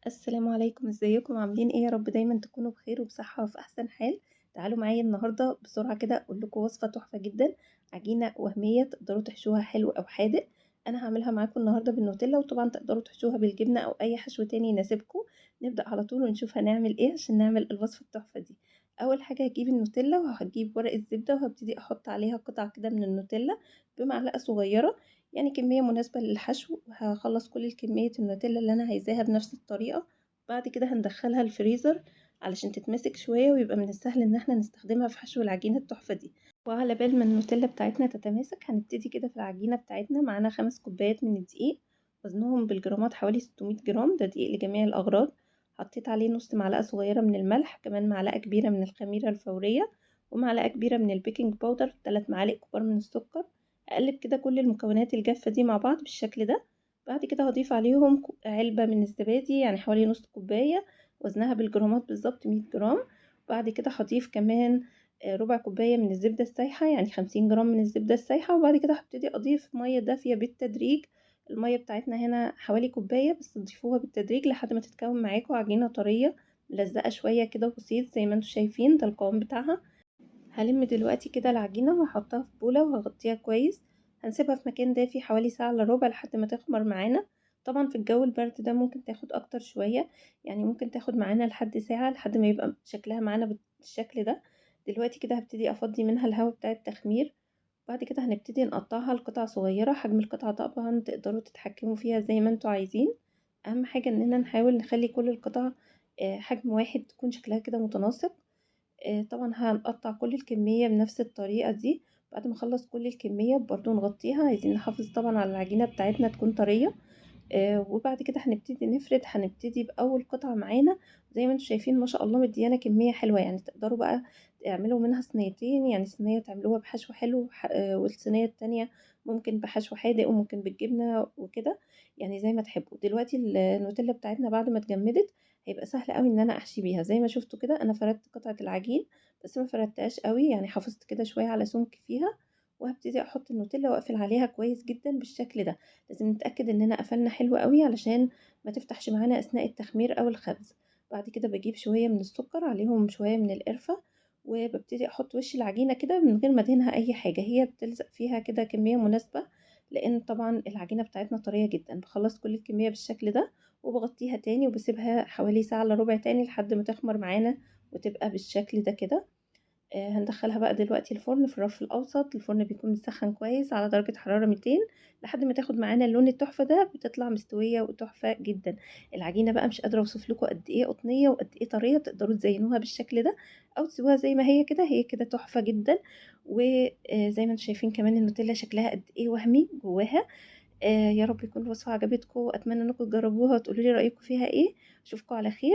السلام عليكم، ازيكم عاملين ايه؟ يا رب دايما تكونوا بخير وبصحة وفي احسن حال. تعالوا معايا النهاردة بسرعة كده اقول لكم وصفة تحفة جدا، عجينة وهمية تقدروا تحشوها حلو او حادق. انا هعملها معاكم النهاردة بالنوتيلا، وطبعا تقدروا تحشوها بالجبنة او اي حشو تاني يناسبكم. نبدأ على طول ونشوف هنعمل ايه عشان نعمل الوصفة التحفة دي. اول حاجة هجيب النوتيلا وهجيب ورق الزبدة وهبتدي احط عليها قطع كده من النوتيلا بمعلقة صغيرة، يعني كمية مناسبة للحشو. هخلص كل الكمية النوتيلا اللي انا عايزاها بنفس الطريقة. بعد كده هندخلها الفريزر علشان تتمسك شوية ويبقى من السهل ان احنا نستخدمها في حشو العجينة التحفة دي. وعلى بال ما النوتيلا بتاعتنا تتماسك هنبتدي كده في العجينة بتاعتنا. معانا 5 كوبايات من الدقيق، وزنهم بالجرامات حوالي 600 جرام، ده دقيق لجميع الأغراض. حطيت عليه نص معلقة صغيرة من الملح، كمان معلقة كبيرة من الخميرة الفورية، ومعلقة كبيرة من ال baking powder، 3 معالق كبار من السكر. هقلب كده كل المكونات الجافة دي مع بعض بالشكل ده. بعد كده هضيف عليهم علبة من الزبادي، يعني حوالي نص كوباية، وزنها بالجرامات بالظبط 100 جرام. بعد كده هضيف كمان ربع كوباية من الزبدة السايحة، يعني 50 جرام من الزبدة السايحة. وبعد كده هبتدي أضيف مية دافية بالتدريج. المية بتاعتنا هنا حوالي كوباية بس، تضيفوها بالتدريج لحد ما تتكون معاكم عجينة طرية ملزقة شوية كده بسيط زي ما انتم شايفين ده القوام بتاعها. هلم دلوقتي كده العجينة وهحطها في بولة وهغطيها كويس. هنسيبها في مكان دافي حوالي ساعة الا ربع لحد ما تخمر معانا. طبعا في الجو البرد ده ممكن تاخد اكتر شوية، يعني ممكن تاخد معانا لحد ساعة لحد ما يبقى شكلها معانا بالشكل ده. دلوقتي كده هبتدي افضي منها الهواء بتاع التخمير. بعد كده هنبتدي نقطعها لقطع صغيرة. حجم القطعة طبعا تقدروا تتحكموا فيها زي ما انتوا عايزين. اهم حاجة اننا نحاول نخلي كل القطع حجم واحد، تكون شكلها كده متناسق. طبعا هنقطع كل الكمية بنفس الطريقة دي. بعد ما اخلص كل الكمية برضو نغطيها، عايزين نحافظ طبعا على العجينة بتاعتنا تكون طرية. وبعد كده هنبتدي نفرد. هنبتدي بأول قطعة معانا. زي ما انتم شايفين ما شاء الله مديانا كمية حلوة، يعني تقدروا بقى تعملوا منها صينيتين، يعني صينية تعملوها بحشو حلو والصينية التانية ممكن بحشو حادق وممكن بالجبنة وكده، يعني زي ما تحبوا. دلوقتي النوتيلا بتاعتنا بعد ما اتجمدت هيبقى سهل قوي ان انا احشي بيها. زي ما شفتوا كده انا فردت قطعة العجين بس ما فردتهاش قوي، يعني حافظت كده شوية على سمك فيها. وهبتدي احط النوتيلا واقفل عليها كويس جدا بالشكل ده. لازم نتاكد اننا قفلنا حلو قوي علشان ما تفتحش معانا اثناء التخمير او الخبز. بعد كده بجيب شويه من السكر عليهم شويه من القرفه، وببتدي احط وش العجينه كده من غير ما ادهنها اي حاجه، هي بتلزق فيها كده كميه مناسبه، لان طبعا العجينه بتاعتنا طريه جدا. بخلص كل الكميه بالشكل ده وبغطيها تاني وبسيبها حوالي ساعه الا ربع تاني لحد ما تخمر معانا وتبقى بالشكل ده كده. هندخلها بقى دلوقتي الفرن في الرف الاوسط. الفرن بيكون مسخن كويس على درجة حرارة 200 لحد ما تاخد معانا اللون التحفة ده، بتطلع مستوية وتحفة جدا. العجينة بقى مش قادرة اوصف لكم قد ايه قطنية وقد ايه طرية. تقدروا تزينوها بالشكل ده او تسيبوها زي ما هي كده، هي كده تحفة جدا. وزي ما انتم شايفين كمان النوتيلا شكلها قد ايه وهمي جواها. يا رب يكون الوصفة عجبتكم، اتمنى انكم تجربوها وتقولوا لي رأيكم فيها ايه. اشوفكم على خير.